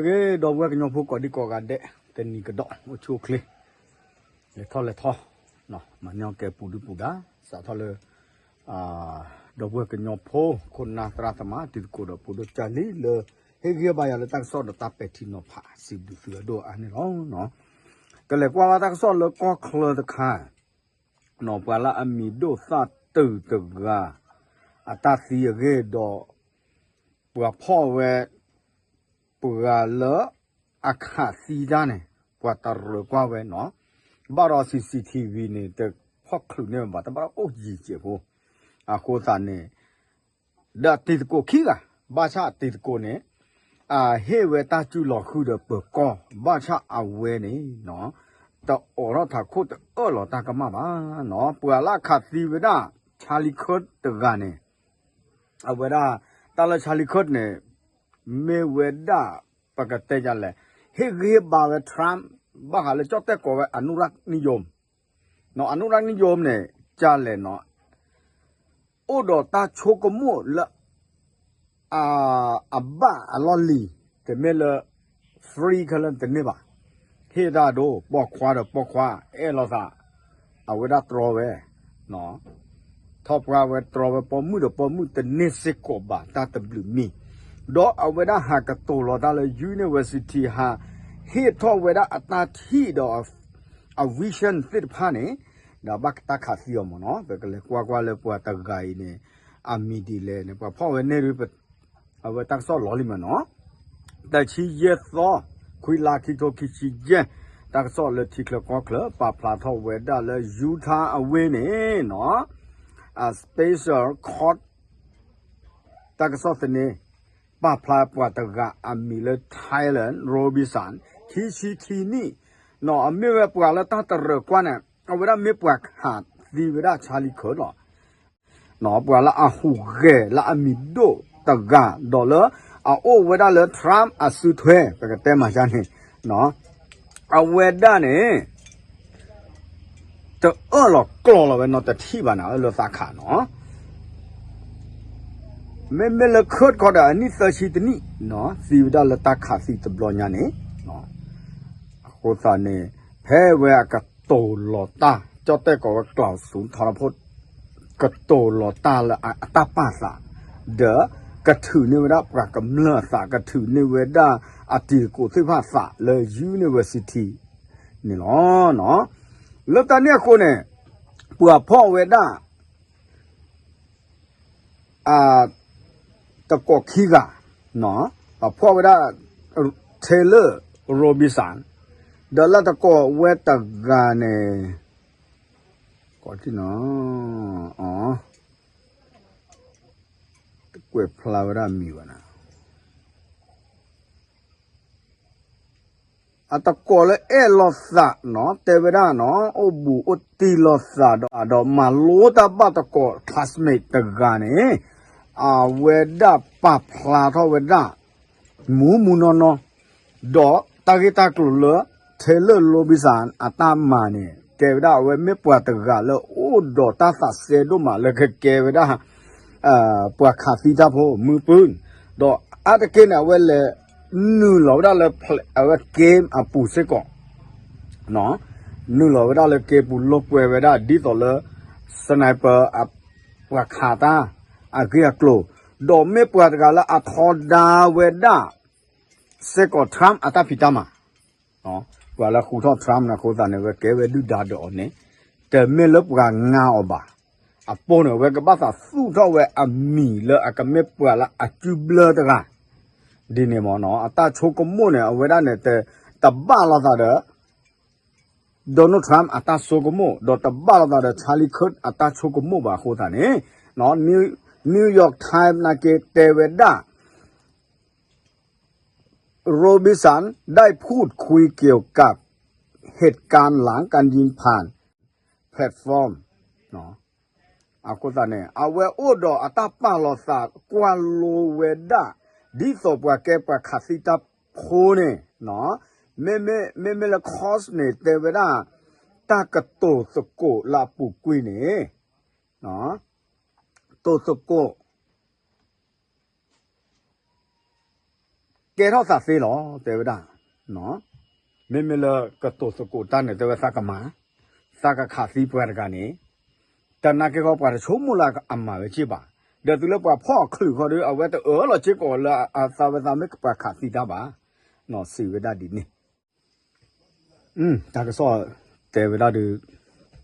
ဂ့ၤ ဒီပုၢ်ဝဲၢ်ကညီဖိကိးဒံကိးဂၤဒဲး တနံၤကဒီး အိၣ်ဆူၣ်အိၣ်ချ့ လဲၤထီၣ်လဲၤထီ မၤန့ၢ်အီၣ်ကဲပူၤဒုပူၤဒါ စးထီၣ်လၢ ဒီပုၢ်ဝဲၢ်ကညီဖိ ခိၣ်နၢ်သရၣ်သမါ တံၤသကိးဒီးပူၤဒိၣ်ကၢ်လံလၢ ဟ့ၣ်ဂံၢ်ဟ့ၣ်ဘါယၤလၢတၢ်ကစီၣ်ဒီးတၢ်ပဲာ်ထံနီၤဖး စံးဘျုးသုအဒိၣ်အါန့ၣ်လီၤ. ကလဲၤကွၢ်ဘၣ်တၢ်ကစီၣ်လၢကီၢ်ချၢတခါ နီၢ်ပှၤလၢအမံၤဒိၣ်သၣ်တုာ်တဂၤ အတၢ်သံအဂ့ၢ်ဒီး ပှၤဖီၣ်ဝဲ ပှၤလၢ အခးသံတၢ်န့ၣ် ပှၤတရၢၢ်ကွၢ်ဝဲနီၤ, ဘၣ်ဒီး CCTV န့ၣ် တဖီၣ်ချုးန့ၢ်ဝဲဘၣ် တဘၣ်အိၣ်ယံၤစဲးဖိ, အဃိသတးန့ၣ် ဒီးတံၤသကိးခံဂၤ ဘၣ်ဆၣ်တံၤသကိးန့ၣ် အဟ့ၣ်ဝဲတၢ်စုၣ်လီၤဃုာ်ဒီးပၢၤကီၢ် ဘၣ်ဆၣ်အဝဲန့ၣ် တအိးထီၣ်ထးခိၣ်တအၢၣ်လီၤတၢ်ကမၣ်ဘၣ်နီၤ, ပှၤလၢအခးသံဝဲဒၣ် Charlie Kirk တဂၤန့ၣ် အဝဲဒၣ် တၢ်လၢ Charlie Kirk န့ၣ် မ့ၢ်ဝဲဒၣ် ပကတဲဒ်လဲၣ်, ဟ့ၣ်ဂံၢ်ဟ့ၣ်ဘါဝဲ Trump ဘၣ်ဃးလၢကၠီၣ်တဲၣ်ကိးဝဲ အနုရၢ်နံယိမ်, အနုရၢ်နံယိမ်န့ၣ် ဒ်လဲၣ်နီၤ, အိၣ်ဒီးတၢ်ဆိကမိၣ်လၢ အဘၣ်အလီၢ်လံၤ, တမ့ၢ်လၢ free ခဲလၢာ်တန့ၢ်ဘၣ်, ဟ့ၣ်တၢ်ဒိ ပိာ်ခွါဒီးပိာ်ခွါ အဲၣ်လိာ်သး, အဝဲဒၣ်တြီဝဲ ထီၣ်ပှၢ်ဝဲတြီဝဲ ပိာ်မုၣ်ဒီးပိာ်မုၣ်တန့ၢ်စ့ၢ်ကီးဘၣ် တၢ်တဘျုးမံၤ, ဒီးအဝဲဒၣ်ဟးကတိၤလီၤတၢ်လၢ University ဟးဟ့ၣ်ထီၣ်ဝဲဒၣ်အတၢ်ထံၣ်ဒီး အ vision သ့ၣ်တဖၣ်န့ၣ် ဒီးဘၣ်တၢ်ခးသံအီၤမ့ၢ်နီၤ, ပကလဲၤကွၢ်ကွၢ်လၢပှၤတဂၤအံၤန့ၣ် အမံၤဒ်လဲၣ်န့ၣ် ပှၤဖီၣ်ဝဲန့ၣ် အဝဲတၢ်ကစီၣ်လီၤလံမ့ၢ်နီၤ, တဆံယဲၢ်သီ ခွံလါခံထိခံဆံယဲၢ်, တၢ်ကစီၣ်လၢထံချၢကီၢ်ချၢ ပာ်ဖျါထီၣ်ဝဲဒၣ်လၢ Utah အဝ့ၢ်န့ၣ်နီၤ, အ special court တၢ်ကစီၣ်သန့ ပာ်ဖျါပှၤတဂၤအမံၤလၢ Tyler Robinson ခံဆံခံနံၣ်, နီၤ အမ့ၢ်ဝဲပှၤလၢတၢ်တရၢၢ်ကွၢ်န့ၣ် အဝဲဒၣ်မ့ၢ်ပှၤခးသံဝဲဒၣ် Charlie Kirk လီၤ. ပှၤလၢအဟူးဂဲၤလၢအမံၤဒိၣ်တဂၤ ဒီးလၢအအိၣ်ဝဲဒၣ်လၢ Trump အစုထွဲ ပကတဲမၤယါန့ၣ်, အဝဲဒၣ်န့ၣ် တအၢၣ်လီၤကျီၢ်လီၤဝဲနီတထံၣ်ဘၣ်န့ၣ် အလၢသးခးနီၤ, မ့မ့ၢ်လၢ Kirk ခီဒီး အနံၣ်သၢဆံတနံၣ်နီၤ သံဝဲဒၣ်လၢတၢ်ခးသံတဘျီညါန့ၣ်, အဃိသတးန့ၣ် ဖဲဝဲအကတိၤလီၤတၢ် ကၠီၣ်တဲၣ်ကိးဝဲ ကျးစူထီရဖိ ကတိၤလီၤတၢ်လၢအတၢ်ပာ်သး, ဒီးကထုးန့ၢ်ဝဲဒၣ်ပှၤကမျၢၢ်အသး ကထုးန့ၢ်ဝဲဒၣ်အတံၤသကိးသ့ၣ်တဖၣ်အသးလၢ University န့ၣ်လီၤ. လၢတၢ်န့ၣ်အဃိန့ၣ် ပှၤဖီၣ်ဝဲဒၣ် အ တကိးခံဂၤ, ပှၤဖီၣ်ဝဲဒၣ် Tyler Robinson, ဒီးလၢတကိးဝဲတဂၤန့ၣ် ကီးထံနီၤ, တကွဲးဖျါဝဲဒၣ်မံၤဘၣ်န့ၣ် အတကိးလၢအဲၣ်လိာ်သးနီၤ တဲဝဲဒၣ်နီၤ အိၣ်ဘူးအိၣ်တံၢ်လိာ်သးဒီး ဒီးမၤလိတၢ်ဘၣ်တကိး classmate တဂၤန့ၣ် အဝဲဒၣ်ပာ်ဖျါထီၣ်ဝဲဒၣ် မူးမူးနီၢ်နီၢ်, ဒီးတၢ်ဂ့ၢ်တၢ်ကျိၤလၢ Tyler Robinson အတၢ်မၤန့ၣ် ကဲဝဲဒၣ်အဝဲမ့ၢ်ပှၤတဂၤလၢအိၣ်ဒီးတၢ်သးစဲဒိၣ်မးလၢကကဲဝဲဒၣ် ပှၤခးသံတၢ်ဖိမုၢ်ပုၢ်, ဒီးအါတက့ၢ်န့ၣ် အဝဲလဲၤနုာ်လီၤဝဲဒၣ်လၢ အဝဲ game အပူၤစ့ၢ်ကီး, နုာ်လီၤဝဲဒၣ်လၢ game ပူၤလိာ်ကွဲဝဲဒၣ် ဒ်သိးလၢ sniper ပှၤခးတၢ်အဂ့ၢ်အကျိၤ, ဒီးမ့ၢ်ပှၤတဂၤလၢအထီဒါဝဲဒၣ် စ့ၢ်ကီး Trump အတၢ်ဖံးတၢ်မၤ ပှၤလၢဃူထီၣ် Trump န့ၣ်အဃိသတးန့ၣ် အဝဲကဲဝဲဒုၣ်ဒါဒီးအီၤန့ၣ် တမ့ၢ်လၢပှၤငါအီၤဘၣ်. အပိန့ၣ် အဝဲကဘၣ်သးသူၣ်ထီၣ်ဝဲအမံၤလၢအကမ့ၢ်ပှၤလၢအစုဘျၢတဂၤ, ဒ်န့ၣ်မ့ၢ်နီၤ အတၢ်ဆိကမိၣ်န့ၣ် အဝဲဒၣ်န့ၣ် တဘၣ်လိာ်သးဒီး Donald Trump အတၢ်ဆိကမိၣ် ဒီးတဘၣ်လိာ်သးဒီး Charlie Kirk အတၢ်ဆိကမိၣ်ဘၣ်အဃိသတးန့ၣ် New York Times နာ်က့တဲဝဲဒၣ် Robinson ได้พูดคุยเกี่ยวกับเหตุการณ์หลังการยิงผ่าน platform အဃိသတးန့ၣ် အဝဲအိၣ်ဒီးအတၢ်ပာ်လီၤသးကွၢ်လိဝဲဒၣ် ဒ်သိးပှၤကဲပှၤခးသံတၢ်ဖိန့ၣ် မ့မ့ၢ်လၢ course န့ၣ် တဲဝဲဒၣ် တၢ်ကတိၤသကိးလၢအပူၤကွံာ်န့ၣ် တိၤသကိး ကဲထီၣ်သးသ့လီၤ တဲဝဲဒၣ်. မ့မ့ၢ်လၢကတိၤသကိးတၢ်န့ၣ် တဲဝဲသးကမၤ, သးကခးသံပှၤတဂၤန့ၣ်, တနာ်က့ခီပှၤတဆိကမိၣ်လၢအမၤဝဲက့ၢ်ဘၣ်. ဒီးတုၤလၢပှၤဖီၣ်အီၤချုးဃီဒီး အဝဲတအၢၣ်လီၤစ့ၢ်ကီးလၢအသးဝဲသးမ့ၢ်ပှၤခးသံတၢ်ဘၣ်, စံးဝဲဒၣ်ဒ်န့ၣ် တၢ်ကစီၣ်တဲဝဲဒၣ်ဒီး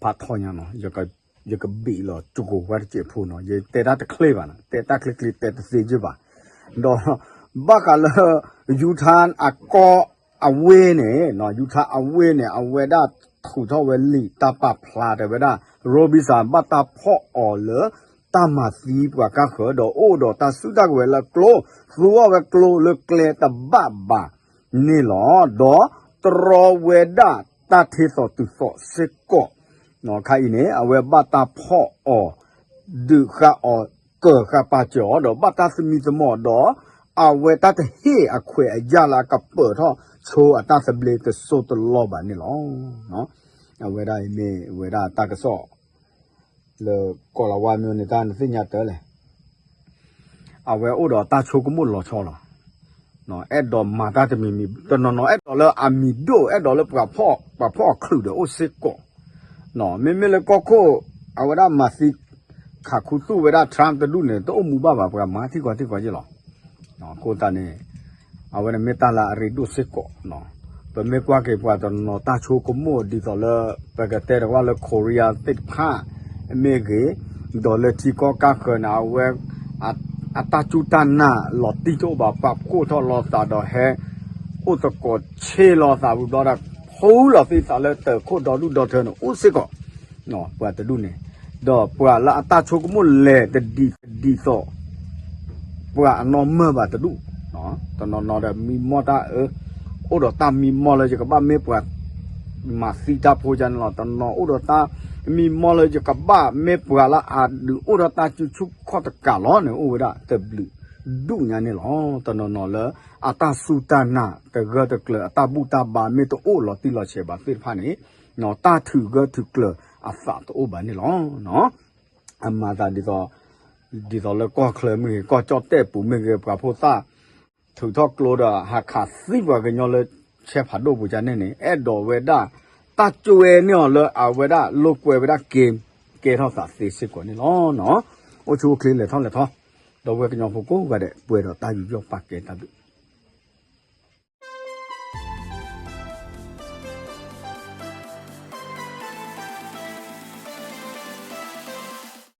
ဖးထီညါနီၤ, ယကဘ့ၣ်လီၤကၠိကိၤဝဲတစဲးဖိနီၤ, ယတဲတၢ်တချ့ဘၣ်နီၤ, တဲတၢ်ချ့ချ့တဲတသ့က့ၢ်ဘၣ်. ဒီး ဘၣ်ဃးလၢ ယူထါအကီၢ်အဝ့ၢ်န့ၣ်, ယူထါအဝ့ၢ်န့ၣ် အဝဲဒၣ်ထုးထီၣ်ဝဲလံာ်တၢ်ပာ်ဖျါတဲဝဲဒၣ် ရိဘံစၣ် ဘၣ်တၢ်ဖီၣ်အီၤလၢတၢ်မၤသံပှၤကါဃၢၤ ဒီးအိၣ်ဒီးတၢ်စုတၢ်ကဝဲၤလၢကျိ, သူအီၤဝဲကျိလၢကျဲတဘၣ်ဘၣ်န့ၣ်လီၤ. ဒီးတြီဝဲဒၣ်တၢ်ထ့သိးတုၤသိးစ့ၢ်ကီး, ခါအံၤန့ၣ် အဝဲဘၣ်တၢ်ဖီၣ်အီၤ ဒုးဃာ်အီၤကၢၤဃာ်ပာ်စၢၤအီၤ ဒီးဘၣ်တၢ်သမံသမိးဒီး အဝဲတၢ်တဟ့ၣ်အခွဲးအယာ်လၢအကပၢၤထီၣ်ဆိအတၢ်သဘျ့တစိၢ်တလီၢ်ဘၣ်န့ၣ်လီၤ. အဝဲဒၣ်အံၤမ့ၢ်ဝဲဒၣ်တၢ်ကစီၣ် လၢကီၢ်လၤဝါမ့ၢ်န့ၣ် တၢ်နသ့ၣ်ညါတၢ်လဲၣ်. အဝဲအိၣ်ဒီးတၢ်ဆိကမိၣ်လီၤဆီလီၤ. အဲၣ်ဒိးမၤတၢ်တမံၤမံၤ တနီၤနီၤအဲၣ်ဒိးလၢအမံၤဒိၣ် အဲၣ်ဒိးလၢပှၤဖီၣ် ပှၤဖီၣ်အီၤချုးဒီးအိၣ်စ့ၢ်ကီး. မ့မ့ၢ်လၢကီၢ်ခိၣ် အဝဲဒၣ်မၤသံ ခးခူသူၣ်ဝဲဒၣ် Trump တဒူၣ်န့ၣ် တအိၣ်မူဘၣ်ဘၣ် ပှၤမၤထံၣ်ကီထံၣ်ကီယ့ၢ်လီၤ. အဃိသတးန့ၣ် အဝဲန့ၣ်မ့ၢ်တၢ်လၢအရ့ဒိၣ်စ့ၢ်ကီး. ပမ့ၢ်ကွၢ်က့ၤပှၤတနီၤတၢ်ဆိကမိၣ်ဒ်သိးလၢ ပကတဲတဝၢ်လၢ Korea သ့ၣ်တဖၣ်မ့ၢ်ဂ့ၤ, ဒီးလၢထံကီၢ်ကါဃၢၤန့ၣ် အဝဲ အတၢ်စူၢ်တၢ်နာ်လီၤတံၢ်တအိၣ်ဘၣ် ပာ်ဖှိၣ်ထီၣ်လိာ်သးဒီးဟဲ အိၣ်သကိးဆ့ၣ်လိာ်သးဝံၤဘျီဒီး ဖူလီၤသံသးလၢတၢ်ခိၣ်ဒီဒူၣ်ဒီထၢန့ၣ် အိၣ်စ့ၢ်ကီး ပှၤတဒူၣ်န့ၣ်, ဒီးပှၤလၢအတၢ်ဆိကမိၣ်လဲၤတဒ်သိး ပှၤအနီၢ်မၢၢ်ဘၣ်တဒူၣ်, တနီၤနီၤဒီးမံမီၢ်တၢ်အၢ, အိၣ်ဒီးတၢ်မံမီၢ်လၢယကဘၣ်မ့ၢ်ပှၤ မၤသံတၢ်ဖိကန့ၣ်လီၤ. တနီၤအိၣ်ဒီးတၢ်မံမီၢ်လၢယကဘၣ်မ့ၢ်ပှၤလၢအဒုး အိၣ်ဒီးတၢ်စုဆူၣ်ခီၣ်တကးလီၤန့ၣ် အိၣ်ဝဲဒၣ်တဘျုးဒူၣ်ညါန့ၣ်လီၤ. တနီၤနီၤလၢအတၢ်စူၢ်တၢ်နာ်တဂၢၢ်တကျၢၤ အတၢ်ဘူၣ်တၢ်ဘါမ့ၢ်တအိၣ်လီၤတံၢ်လီၤဆဲးဘၣ်သ့ၣ်တဖၣ်န့ၣ် တၢ်ထုးဂၢၢ်ထုးကျၢၤအသးတအိၣ်ဘၣ်န့ၣ်လီၤ. အမၤသးဒ်သိး ဒ်သိးလၢကီၢ်ချၢမ့ၢ်ဂ့ၤ ကီၢ်ကၠီၣ်တဲၣ်ပူၤမ့ၢ်ဂ့ၤ ပှၤဖိသၣ် ထုးထီၣ်ကျိဒီးဟးခးသံပှၤကညီလၢ ဆဲးဖးဒိၣ်ပူၤကန့ၣ်န့ၣ် အဲၣ်ဒိးဝဲဒၣ် တၢ်ကွဲန့ၢ်အီၤလၢအဝဲဒၣ်လိာ်ကွဲဝဲဒၣ်က့ ကဲထီၣ်သးသ့စ့ၢ်ကီးန့ၣ်လီၤ. အိၣ်ဆူၣ်အိၣ်ချ့လဲၤထီၣ်လဲၤထီ, ဒီပုၢ်ဝဲၢ်ကညီဖိကိးဂၤဒဲး ပှဲၤဒီးတၢ်ယူးယီၣ်ပာ်ကဲတၢ်ဘျုး